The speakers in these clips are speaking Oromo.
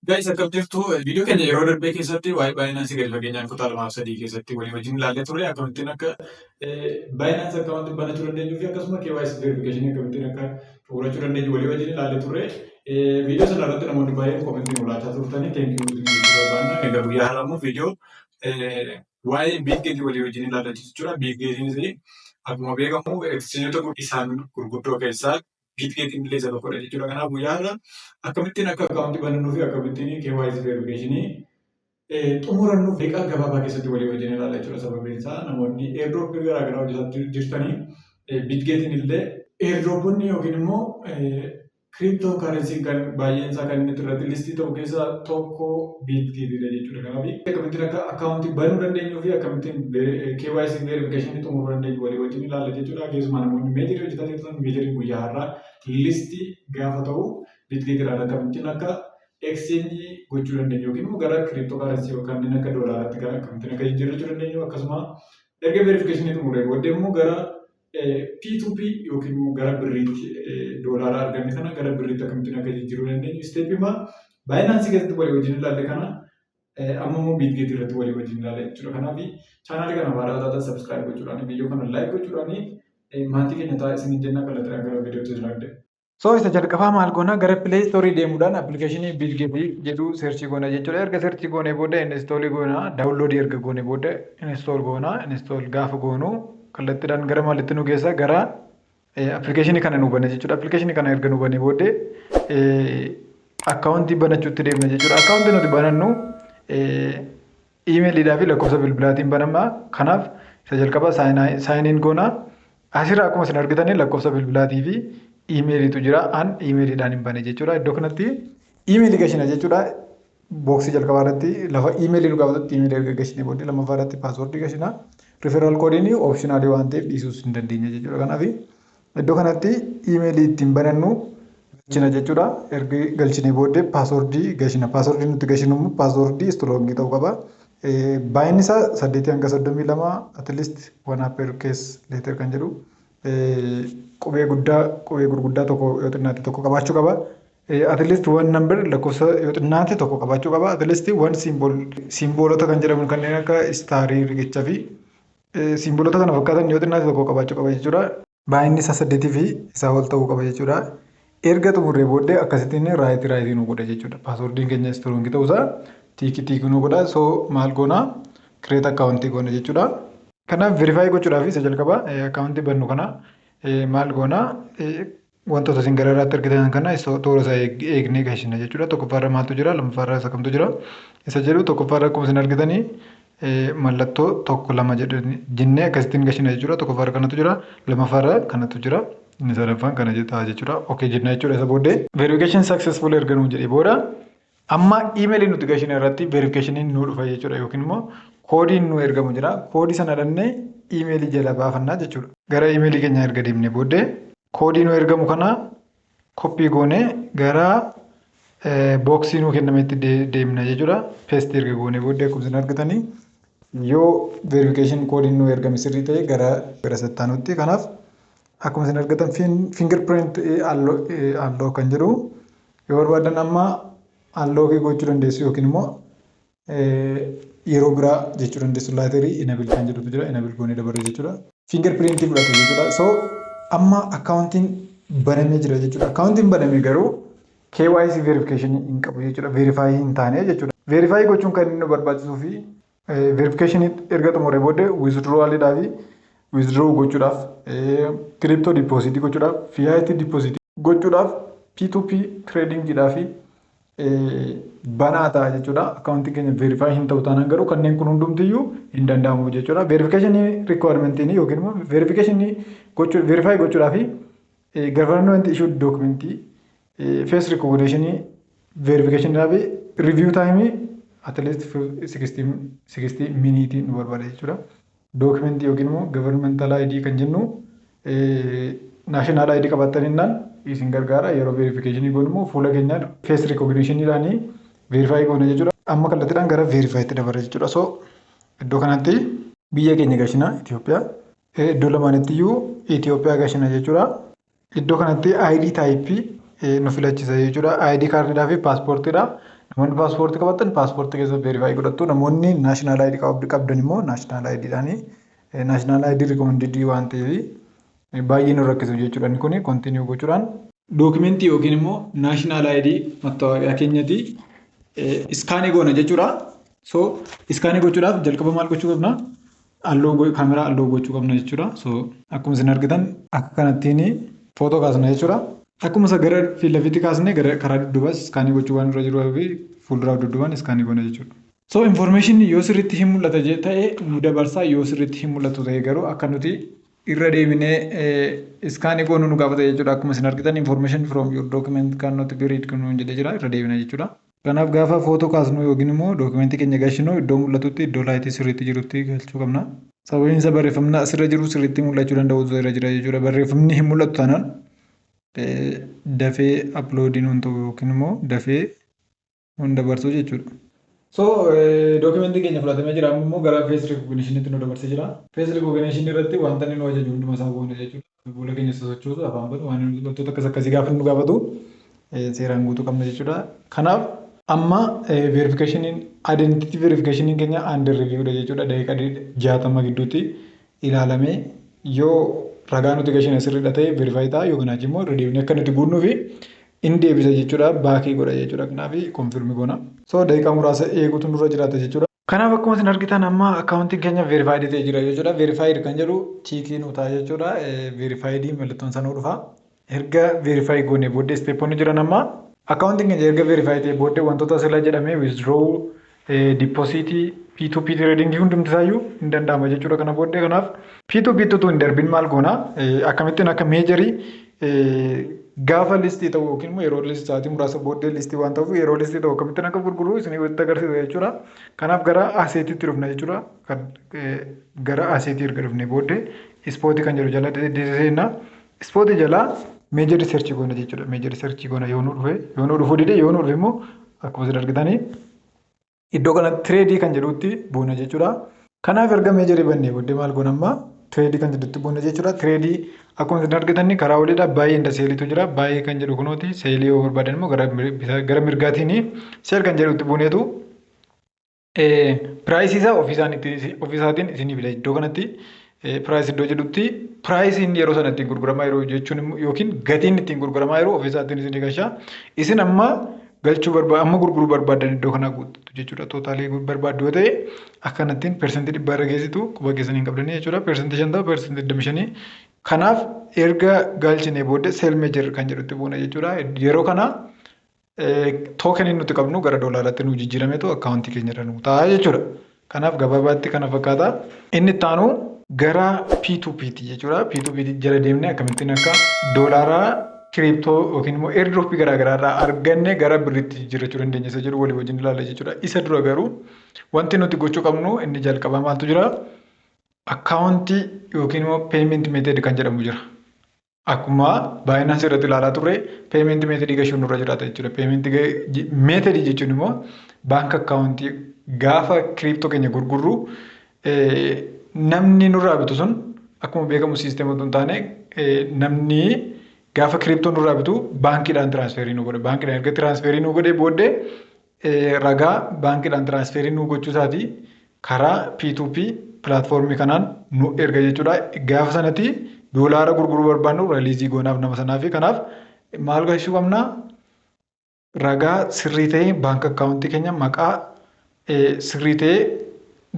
Guys, akkam jirtu? Viidiyoo keenya yeroo darbee keessatti waa'ee Binance gadi fageenyaan kutaa lamaaf sadii keessatti walii wajjin ilaallee turre, akkamittiin akka Binance account banachuu dandeenyuu fi akkasuma KYC verification akkamittiin akka xumurachuu dandeenyu walii wajjin ilaallee turre. Viidiyoo sana irratti namoonni baay'een comment nu laachaa turtanii, thank you jechuu barbaanna. Egaa guyyaa har'aa immoo viidiyoo waa'ee Bitget walii wajjin ilaalla jechuudha. Bitgetiinis akkuma beekamu exchangeota isaan gurguddoo keessaa Bitgetiin illee isa tokkodha jechuudha. Kanaaf guyyaa har'a akkamittiin akka account banannuu fi akkamittiin KYC verification xumurannu daqiiqaa gabaabaa keessatti walii wajjin ilaalla jechuudha. Sababiin isaa namoonni airdrop garaa garaa hojjetaa jirtanii, Bitgetiin illee airdroponni yookiin immoo crypto currency kan baay'een isaa kan inni irratti list ta'u keessaa tokko Bitgetidha jechuudha. Kanaaf akkamittiin akka account banuu dandeenyuu fi akkamittiin KYC verification xumuruu dandeenyu walii wajjin ilaalla jechuudha. Keessumaa namoonni Major hojjetaa jirtan, Majoriin guyyaa har'aa list gaafa ta'u, Bitgetirraan akkamittiin akka exchange gochuu dandeenyu yookiin immoo gara crypto currency kanneen akka doolaaraatti gara akkamittiin akka jijjiirrachuu dandeenyu, akkasuma erga verification xumuree booddee immoo gara P2P yookiin immoo gara birriitti, doolaara arganne kana gara birriitti akkamittiin akka jijjiiruu dandeenyu, step Binance keessatti walii wajjin ilaalle kana amma immoo Bitget irratti walii wajjin ilaalla jechuudha. Kanaaf channelii kana haaraa taatan subscribe gochuudhaan, viidiyoo kana like gochuudhaan maatii keenya ta'a isin jenna. Kallattii gara viidiyootti jiraadde. So isa jalqabaa maal goona? Gara Play Store deemuudhaan application Bitget jedhu search goona jechuudha. Erga search goonee booda install goona. Download erga goone booda install goona. Install gaafa goonu kallattiidhaan gara maalitti nu geessa? Gara application kana nu bane jechuudha. Application kana erga nu bane booddee account banachuutti deemna jechuudha. Account nuti banannu emailiidhaa fi lakkoofsa bilbilaatiin banama. Kanaaf isa jalqaba sign in goona. Asirraa akkuma isin argitanii lakkoofsa bilbilaatii fi emailiitu jira. An emailiidhaan hin bane jechuudha. Iddoo kanatti email gashina jechuudha. Box jalqabaa irratti lafa email nu gaafatutti email erga gashinee booddee lammaffaa irratti password gashina. Referral codeiin optional waan ta'eef dhiisuus hin dandeenya jechuudha. Kanaaf iddoo kanatti email ittiin banannu galchina jechuudha. Erga galchinee booddee password gashina. Password nuti gashinu immoo password strong ta'uu qaba. Baay'inni isaa 8 hanga 32, at least one upper case letter kan jedhu, qubee guddaa, qubee gurguddaa tokko yoo xinnaate tokko qabaachuu qaba. At least one number, lakkoofsa yoo xinnaate tokko qabaachuu qaba. At least one symbol, symbolota kan jedhamu kanneen akka star, riqichaa fi symbolota kana fakkaatan yoo xinnaate tokko qabaachuu qaba jechuudha. Baay'inni isaa saddeetii fi isaa ol ta'uu qaba jechuudha. Erga xumurree booddee akkasittiin right nu godha jechuudha. Passwordiin keenya strong ta'uusaa tick tick nu godha. So maal goonaa? Create account goona jechuudha. Kanaaf verify gochuudhaaf isa jalqaba account bannu kana maal goonaa? Wantoota isin gara irraatti argitan kana toora isaa eegnee gashina jechuudha. Tokkoffaarra maaltu jira? Lammaffaarra isa kamtu jira? Isa jedhu tokkoffaarra akkuma isin argitanii mallattoo tokko lama jennee akkasittiin gashina jechuudha. Tokkoffaarra kanatu jira, lammaffaarra kanatu jira. Inni sadaffaan kana ta'a jechuudha. Okay jenna jechuudha isa booddee. Verification successful erga nuun jedhee booda amma email nuti gashina irratti verificationiin nu dhufa jechuudha, yookiin immoo codeiin nu ergamu jira. Code sana dhannee email jala baafannaa jechuudha. Gara email keenya erga deemnee booddee code nu ergamu kana copy goonee gara box nuu kennametti deemna jechuudha. Paste erga goonee booddee akkuma isin argitanii yoo verification codeiin nu ergame sirrii ta'e gara sattaanutti. Kanaaf akkuma isin argitan fingerprint unlock kan jedhu yoo barbaadan amma unlock gochuu dandeessu yookiin immoo yeroo biraa jechuu dandeessu. Later enable kan jedhutu jira, enable goonee dabarre jechuudha. Fingerprint fudhate jechuudha. So amma accountiin banamee jira jechuudha. Accountiin banamee garuu KYC verification hin qabu jechuudha. Verify hin taane jechuudha. Verify gochuun kan inni nu barbaachisuu fi verification erga xumuree booddee withdrawalidhaa fi withdraw gochuudhaaf, crypto deposit gochuudhaaf, fiat deposit gochuudhaaf, P2P tradingidhaa fi banaa ta'a jechuudha. Accountiin keenya verify hin ta'u taanaan garuu kanneen kun hundumtiyyuu hin danda'amu jechuudha. Verification requirementiin yookiin immoo verification gochuu, verify gochuudhaa fi government issued document, face recognition verification fi review time at least 60 minute nu barbaada jechuudha. Document yookiin immoo governmental ID kan jennu, national ID qabattaninnaan isin gargaara. Yeroo verification goonu immoo fuula keenyaan face recognition verify goona jechuudha. Amma kallattiidhaan gara verify itti dabarra jechuudha. So iddoo kanatti biyya keenya gashina, Itoophiyaa. Iddoo lamaanitti iyyuu Itoophiyaa gashina jechuudha. Iddoo kanatti ID type nu filachisa jechuudha. ID cardidhaa fi paaspoortiidha. Namoonni paaspoortii qabaatan paaspoortii keessa verify godhattu. Namoonni national ID qabdan immoo national IDdhaani. National ID recommended waan ta'eef baay'ee nu rakkisu jechuudha. Inni kun continue gochuudhaan dookimentii yookiin immoo national ID mattaawoqiyaa keenyati scan goona jechuudha. So scan gochuudhaaf jalqaba maal gochuu qabna? Allow kaameraa allow gochuu qabna jechuudha. So akkuma isin argitan akka kanattiin footoo kaasna jechuudha. Akkuma isa gara fiilafiitti kaasnee gara karaa dudduubaas scan gochuu waan irra jiruu fi fuulduraaf dudduubaan scan goona jechuudha. So information yoo sirriitti hin mul'ata ta'e nu dabarsaa, yoo sirriitti hin mul'atu ta'e garuu akka nuti irra deebinee scan goonu nu gaafata jechuudha. Akkuma isin argitan "Information from your document cannot be read" nuun jedhee jira, irra deebina jechuudha. Kanaaf gaafa footoo kaasnu yookiin immoo dookimentii keenya galchinu iddoo mul'atutti, iddoo light sirriitti jirutti galchuu qabna. Sababiin isaa barreeffamni asirra jiru sirriitti mul'achuu danda'u irra jira jechuudha. Barreeffamni hin mul'atu taanaan dafee upload nuun ta'u yookiin immoo dafee nuun dabarsu jechuudha. So dookimentii keenya fudhatamee jira, amma immoo gara face recognitionitti nu dabarsee jira. Face recognition irratti wanta inni nu ajaju hunduma isaa goone jechuudha. Fuula keenya sosochoosu, afaan banu, waan wantoota akkas akkasii gaafa nu gaafatu seeraan guutuu qabna jechuudha. Kanaaf amma verificationiin, identity verificationiin keenya under reviewdha jechuudha. Daqiiqaa 60 gidduutti ilaalamee yoo ragaa nuti gashine sirriidha ta'e verify ta'a, yookiin achi immoo irra deebinee akka nuti guunnuu fi in deebisa jechuudha, back godha jechuudha. Kanaaf confirm goona. So daqiiqaa muraasa eeguutu nurra jiraata jechuudha. Kanaaf akkuma isin argitan amma akkaawuntiin keenya verified ta'ee jira jechuudha. Verified kan jedhu tick nu ta'a jechuudha. Verified mallattoon isaa nu dhufa. Erga verify goonee booddee stepoonni jiran, amma akkaawuntiin keenya erga verify ta'ee booddee wantoota asirra jedhamee withdraw, deposit, P2P trading hundumti isaayyuu hin danda'ama jechuudha kana booddee. Kanaaf P2P utuu hin darbin maal goona? Akkamittiin akka Major gaafa list ta'u yookiin immoo yeroo list sa'aatii muraasa booddee list waan ta'uuf yeroo list ta'u akkamittiin akka gurgurru isinii walitti agarsiisa jechuudha. Kanaaf gara assetitti dhufna jechuudha. Gara asset erga dhufne booddee spot kan jedhu jala seenna. Spot jalaa Major search goona jechuudha. Major search goona, yoo nu dhufe, yoo nu dhufuu dide, yoo nu dhufe immoo akkuma isin argitanii iddoo kana trade kan jedhutti buuna jechuudha. Kanaaf erga Major bannee booddee maal goona? Amma trade kan jedhutti buuna jechuudha. Trade akkuma isin argitanii karaa oliidha buy and sellitu jira. Buy kan jedhu kunooti, sell yoo barbaadan immoo gara mirgaatiin sell kan jedhutti buuneetu price isaa ofiisaatiin isinii fida. Iddoo kanatti price iddoo jedhutti priceiin yeroo sana ittiin gurguramaa yeroo jechuun yookiin gatiin ittiin gurguramaa yeroo ofiisaatiin isinii gashaa. Isin amma galchuu barbaadu, amma gurguruu barbaadan iddoo kanaa guututu jechuudha. Total barbaaddu yoo ta'e akkanattiin 100% irra geessitu, quba keessanii hin qabdanii jechuudha. 50%, 25%. Kanaaf erga galchinee booddee sell Major kan jedhutti buuna jechuudha. Yeroo kana tokeniin nuti qabnu gara doolaaraatti nu jijjiirameetu akkaawuntii keenya irra nu ta'a jechuudha. Kanaaf gabaabaatti kana fakkaata. Inni itti aanu gara P2P ti jechuudha. P2P jala deemnee akkamittiin akka doolaaraa crypto yookiin immoo airdrop garaagaraa irraa arganne gara birriitti jijjiirrachuu dandeenya isa jedhu walii wajjin ilaalla jechuudha. Isa dura garuu wanti nuti gochuu qabnu inni jalqabaa maaltu jira? Akkaawuntii yookiin immoo payment method kan jedhamu jira. Akkuma Binance irratti ilaalaa turre payment method gashuun nurra jiraata jechuudha. Payment method jechuun immoo bank account gaafa crypto keenya gurgurru namni nurraa bitu sun, akkuma beekamu siistema otoo hin taane, namni gaafa crypto nurraa bitu baankiidhaan transfer nu godhe. Baankiidhaan erga transfer nu godhee booddee ragaa baankiidhaan transfer nu gochuu isaatii karaa P2P platform kanaan nu erga jechuudha. Gaafa sanatti doolaara gurguruu barbaannu release goonaaf nama sanaa fi kanaaf maal gochuu qabna? Ragaa sirrii ta'e bank account keenya maqaa sirrii ta'e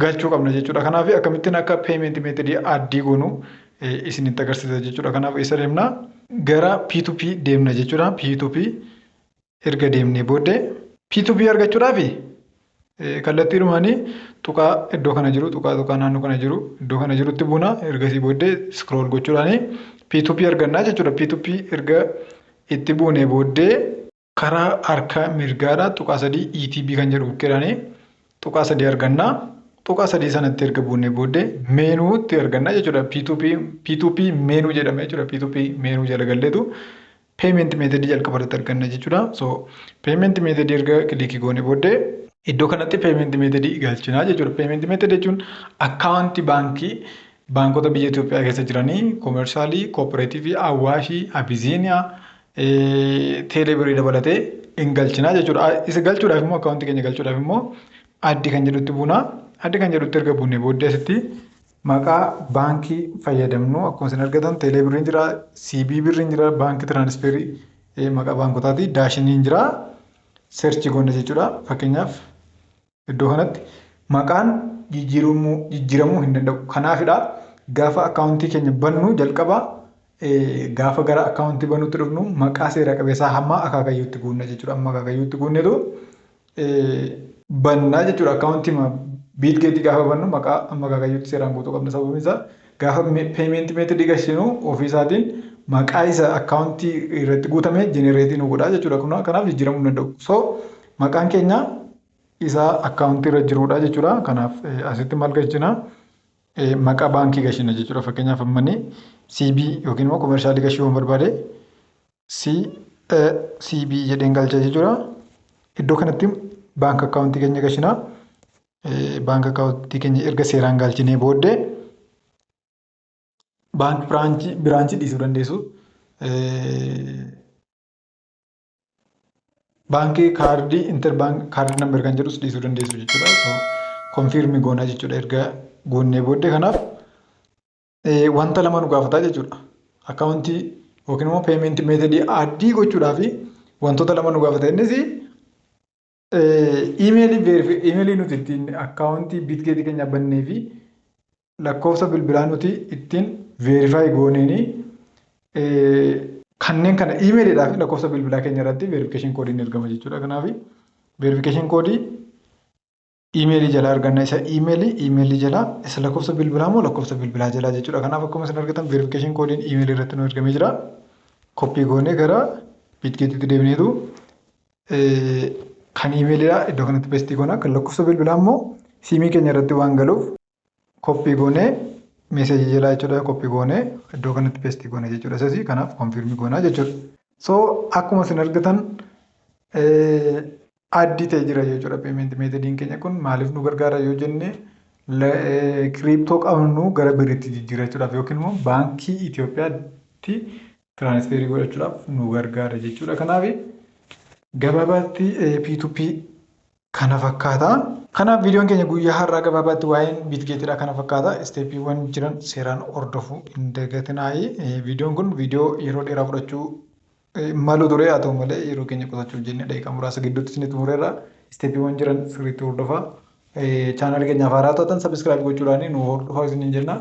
galchuu qabna jechuudha. Kanaaf akkamittiin akka payment method add goonu isinitti agarsiisa jechuudha. Kanaaf eessa deemna? Gara P2P deemna jechuudha. P2P erga deemnee booddee P2P argachuudhaaf kallattiidhumaanii tuqaa iddoo kana jiru, tuqaa tuqaa naannoo kana jiru, iddoo kana jirutti buuna. Ergasii booddee scroll gochuudhaanii P2P argannaa jechuudha. P2P erga itti buunee booddee karaa harka mirgaadhaa tuqaa sadii ETB kan jedhu bukkeedhaanii tuqaa sadii argannaa. Tuqaa sadii sanatti erga buunee booddee menuutti argannaa jechuudha. P2P, P2P menu jedhama jechuudha. P2P menu jala galleetu payment method jalqaba irratti arganna jechuudha. So payment method erga click goone booddee iddoo kanatti payment method galchinaa jechuudha. Payment method jechuun akkaawuntii baankii baankota biyya Itoophiyaa keessa jiranii Commercial, Cooperative, Awaashii, Abisiiniyaa, Teeleebirii dabalatee hin galchinaa jechuudha. Isa galchuudhaaf immoo, akkaawuntii keenya galchuudhaaf immoo add kan jedhutti buuna. Add kan jedhutti erga buunee booddee asitti maqaa baankii fayyadamnu akkuma isin argatan Teelee Birriin jira, CBE Birriin jira, baankii transferii maqaa baankotaati, Daashiniin jira. Search goona jechuudha. Fakkeenyaaf iddoo kanatti maqaan jijjiiramuu hin danda'u. Kanaafidha gaafa akkaawuntii keenya bannu jalqaba gaafa gara akkaawuntii banuutti dhufnu maqaa seera qabeessaa hamma akaakayyuutti guunna jechuudha. Hamma akaakayyuutti guunnetu bannaa jechuudha. Akkaawuntii Bitgetii gaafa bannu maqaa hamma akaakayyuutti seeraan guutuu qabna. Sababni isaa gaafa payment methodii galchinu ofii isaatiin maqaa isa akkaawuntii irratti guutame generate nu godha jechuudha. Kanaaf jijjiiramuu hin danda'u. So maqaan keenya isa akkaawuntii irra jirudha jechuudha. Kanaaf asitti maal galchina? Maqaa baankii galchina jechuudha. Fakkeenyaaf ammani CBE yookiin immoo Commercialii galchuu yoo barbaade CBE jedheen galcha jechuudha. Iddoo kanatti bank akkaawuntii keenya galchina. Bank akkaawuntii keenya erga seeraan galchinee booddee bank branchii dhiisuu dandeessu. Baankii kaardii interbank card number kan jedhus dhiisuu dandeessu jechuudha. Confirm goonaa jechuudha erga goonnee booddee. Kanaaf wanta lama nu gaafataa jechuudha. Akkaawuntii yookiin immoo payment methodii add gochuudhaaf wantoota lama nu gaafata. Innis iimeelii nuti ittiin akkaawuntii Bitgetii keenya bannee fi lakkoofsa bilbilaa nuti ittiin verify gooneeni kanneen kana iimeeliidhaa fi lakkoofsa bilbilaa keenya irratti verification codeiin ergama jechuudha. Kanaaf verification codeii iimeelii jalaa arganna, isa iimeelii jalaa, isa lakkoofsa bilbilaa immoo lakkoofsa bilbilaa jalaa jechuudha. Kanaaf akkuma isin argitan verification codeiin iimeelii irratti nu ergamee jira. Copy goonee gara Bitgetiitti deebineetu kan iimeeliidhaa iddoo kanatti paste goona. Kan lakkoofsa bilbilaa immoo siimii keenya irratti waan galuuf copy goonee messageii jalaa jechuudha, copy goonee iddoo kanatti paste goone jechuudha. Isas kanaaf confirm goonaa jechuudha. So akkuma isin argitan add ta'ee jira jechuudha payment methodiin keenya. Kun maaliif nu gargaara yoo jenne, crypto qabnu gara birriitti jijjiirrachuudhaaf yookiin immoo baankii Itoophiyaatti transferii godhachuudhaaf nu gargaara jechuudha. Kanaaf gabaabaatti P2P kana fakkaata. Kanaaf viidiyoon keenya guyyaa har'aa gabaabaatti waa'een Bitgetiidha kana fakkaata. Stepiiwwan jiran seeraan hordofuu hin dagatinaayi. Viidiyoon kun viidiyoo yeroo dheeraa fudhachuu malu ture, haa ta'u malee yeroo keenya qusachuuf jennee daqiiqaa muraasa gidduutti isinitti xumureerra. Stepiiwwan jiran sirriitti hordofaa. Chaanaalii keenyaaf haaraa taatan subscribe gochuudhaan nu hordofaa isiniin jenna.